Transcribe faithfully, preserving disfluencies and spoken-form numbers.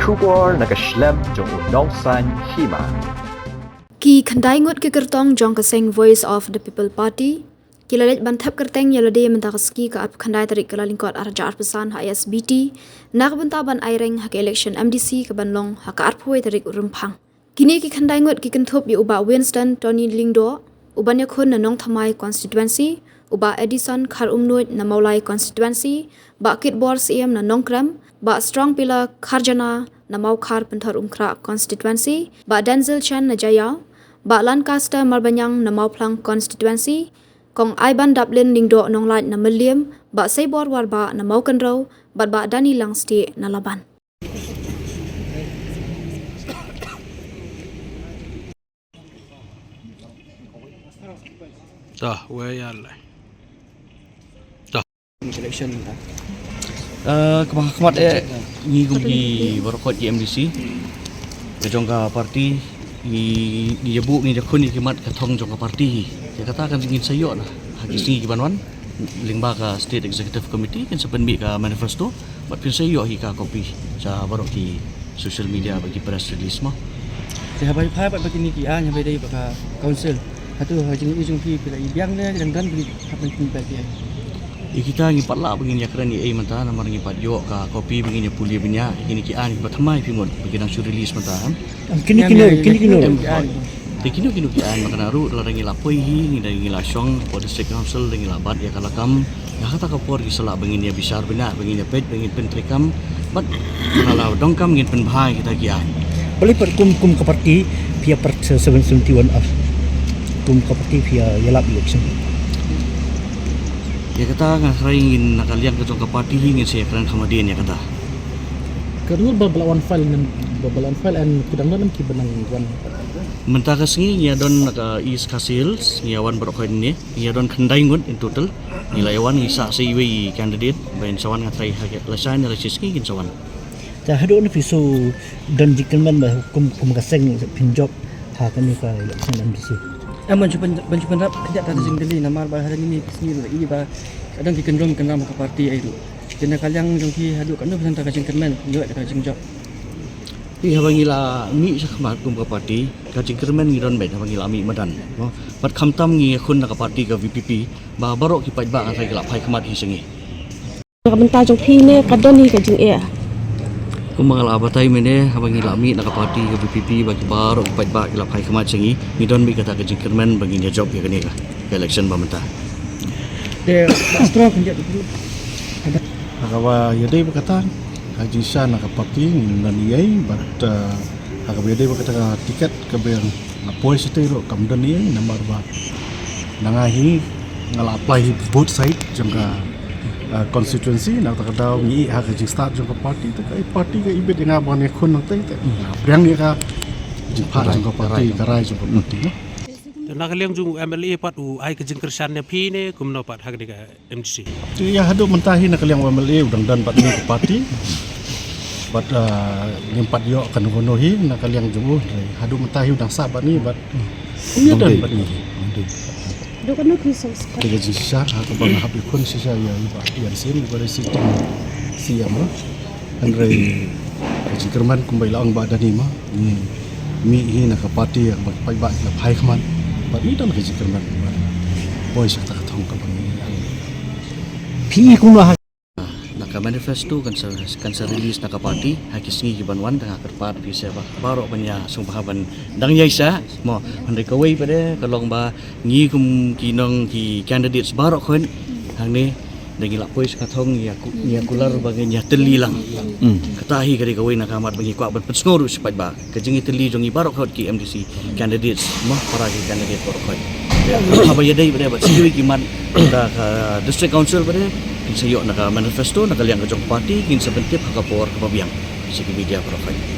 Khubor na ka shlem jong u Nongsaiñ Hima. Ki khyndai ngut ki kyrtong jong ka seng Voice of the People Party ki la leit ban thep kyrteng ïa lade mynta ka sngi ka arphew khyndai tarik Kyllalyngkot arhajar arphew san ha I S B T na ka bynta ban aireng ha ka election M D C ka ban long ha ka arphew wei tarik Rymphang. Kine ki khyndai ngut ki kynthup ïa u Bah Winston Tony Lyngdoh, u ban ïakhun na Nongthymmai constituency, u Bah Edison Kharumnuid na Mawlai constituency, Bah Kitbor Syiem na Nongkrem, Bah Strongpiller Kharjana na Mawkhar Pynthorumkhrah constituency, Bah Denzil Chen na Jaïaw, Bah Lancaster Marbaniang na Mawphlang constituency, Kong Aibandaplin Lyngdoh Nonglait na Mylliem, Bah Seibor Warbah na Mawkynrew, bad Bah Danny Langstieh na Laban. Dah, wei ya lai. Dah. Election dah. Eh, kaba khmat eh, ngi kum ki baroh kot ki M D C ka jong ka party, ngi, ngi ïa buh, ngi ïa khun ïa ki mat ka thong jong ka party. Ïa kata kan ngin sa ïoh na ha ki sngi ki ban wan, lyngba ka State Executive Committee kin sa pynmih ka manifesto. Bad phin sa ïoh hi ka copy sha baroh ki social media bad ki press release mo. Te haba, haba, ba kine ki aiñ haba dei ba ka council, hato ha jingïohi jong phi, phi la i biang ne dang don phi hap ban pynbeit ïa? Ïa kita ngi pat lah ba ngin ïakren ïa ei mynta namar ngi pat ïoh ka copy ba ngin ïa pule bniah. Kine ki aiñ ba thymmai phi ngut ba ki dang shu release mynta, em? Kine kino, kine kino. Te kino kino ki aiñ ba kane ruh lada ngi la poi hi, ngi da ngi la shong hapoh District Council, da ngi la bat ïa ka lakam. Ïa kata ka por ki sa lah ba ngin ïa bishar bniah, ba ngin ïa peit, ba ngin pyntreikam. Bad lada donkam ngin pynbha ïa kita ki aiñ. Balei pat kum, kum ka party phi ïa part seven seventy-one A? Kum ka party phi ïa, ïalap election? Ïa kata nga khreh ngin na ka liang ka jong ka party hi ngin sa ïakren kham hadien ïa kata. Ka ruh ba, ba la wan file, ba, ba la wan file and ki dang don ki ba nang wan. Mynta ka sngi ngi ïa don na ka East Khasi Hills, ngi ïa wan baroh khoit ne, ngi ïa don khyndai ngut in total. Ngi la ïa wan, ngi sah sa iwei i candidate ba in sa wan, nga tharai ha ka lashai ne lashisngi kin sa wan. Te haduh ne phi shu don jingkyrmen ba kum, kum ka seng phin jop ha kane ka election M D C? Em, ban shu pyn-, ban shu pynrap kata ka jingdylli namar ba ha kine ki sngi ruh i ba ka don ki kyndong kyndam ka party ai ruh. Te na ka liang jong phi haduh katno percent ka jingkyrmen ïoh da ka jingjop? Phi, haba ngi la mih sha khmat kum ka party, ka jingkyrmen ngi don beit haba ngi la mih madan, mo. Bad khamtam ngi ïakhun na ka party ka V P P ba baroh ki paidbah nga tharai ki la phai khmat hi sha ngi. Na ka bynta jong phi ne ka don hi ka jingeh? Kumba nga la batai mynne, haba ngi la mih na ka party ka V P P ba ki baroh ki paidbah ki la phai khmat sha ngi, ngi don beit kata ka jingkyrmen ba ngin ïa jop ïa kane ka, ka election ba mynta. Te, Astro kan jop. Ha kaba ïadei bad kata, ha jingshisha na ka party ngim don ei ei, bad, eh, ha kaba ïadei bad kata ka tiket kaba nga poi shatei ruh kam don ei ei, namar ba na nga hi nga la apply hi both side jong ka, eh, constituency, na kata ka daw ngi ïohi ha ka jingstad jong ka party, te ka party ka ibit ïa nga ban ïakhun nangtei, te nga pdiang ïa ka jingphah jong ka party, ka rai jong ka party, no? Te na ka liang jong u M L A pat u ai ka jingkyrshan ïa phi ne kumno pat ha kane ka M D C? Te ïa haduh mynta hi na ka liang u M L A u dang don bad ngi ka party. Bad, ah, ngim pat ïoh kano kano hi na ka liang jong u. Haduh mynta hi u dang sah bad ngi bad um ïa don bad ngi hi. Dok kano ki song sekat. Te ka jingshisha ha kaba nga hap ïakhun shisha ïa i Bah T N Syiem, i ba dei sitting C M, no? Hynrei ka jingkyrmen kumba i la ong Bah Danny mo, ngi mih hi na ka party ba ki paidbah ki la phai khmat. Bad ngi don ka jingkyrmen ba poi sha kata ka thong kaba ngi ïa. Phi kumno ha? Na ka manifesto kan sa, kan sa release na ka party ha ki sngi ki ban wan, te nga kyrpad ïa phi sha ba baroh ban ïa sngewbha ban dang ïaishah mo. Hynrei kawei pat de ka long ba ngi kum ki nong ki candidates baroh khoit hangne da ngi la poi sha ka thong, ngi ïa ku-, ngi ïa kular ba ngin ïa tylli lang. Hmm. Kata hi ka dei kawei na ka mat ba ngi kwah ban pynsngew ruh sha paidbah. Ka jingïatylli jong ngi baroh khoit ki M D C candidates mo, para ki candidate baroh khoit. Haba ïadei bad, bad shuh ki mat da ka District Council bad, kin sa ïoh na ka manifesto na ka liang ka jong ka party, kin sa pyntip ha ka por kaba biang sha ki media baroh khoit.